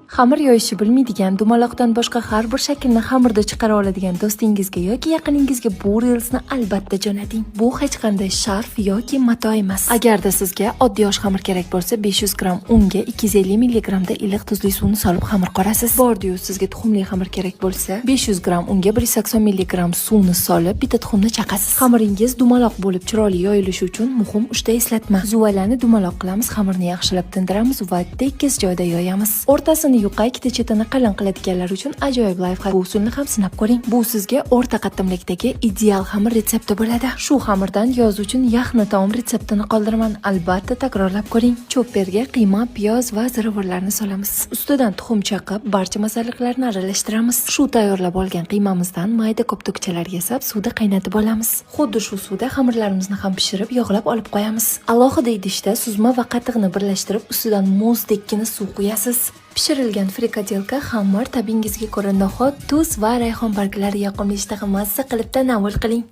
Xamir yoyishni bilmaydigan, dumaloqdan boshqa har bir shaklni xamirda chiqara oladigan do'stingizga yoki yaqiningizga bu reelsni albatta jo'nating. Bu hech qanday sharf yoki mato emas. Agarda sizga oddiy osh xamir kerak bo'lsa, 500 gramm unga 250 milligramda iliq tuzli suvni solib xamir qorasiz. Bordiyu sizga tuxumli xamir kerak bo'lsa, 500 gramm unga 180 milligramm suvni solib, bitta tuxumni chaqasiz. Xamiringiz dumaloq bo'lib chiroyli yoyilishi uchun muhim uchta eslatma. Zuvalani dumaloq qilamiz, xamirni yaxshilab tindiramiz va tekis joyda yoyamiz. O'rtasini yuqa, ikkita chetini qalin qiladiganlar uchun ajoyib лайфхак. Bu usulni ham sinab ko'ring. Bu sizga o'rta qatimlikdagi ideal xamir retsepti bo'ladi. Shu xamirdan yoz uchun yaxna taom retseptini qoldiraman. Albatta takrorlab ko'ring. Chopperga qiyma, piyoz va ziravorlarni solamiz. Ustidan tuxum chaqib, barcha masalliqlarni aralashtiramiz. Shu tayyorlab olgan qiymamizdan mayda koptokchalar yasab, suvda qaynatib olamiz. Xuddi shu suvda xamirlarimizni ham pishirib, yog'lab olib qo'yamiz. Alohida idishda suzma va qatiqni birlashtirib, ustidan muzdekkina suv quyasiz. Pishirilgan frikadelka, xamir, ta'bingizga ko'ra no'xat, tuz va rayhon barglari yoqimli ishtaha mazza qilib tanovul qiling.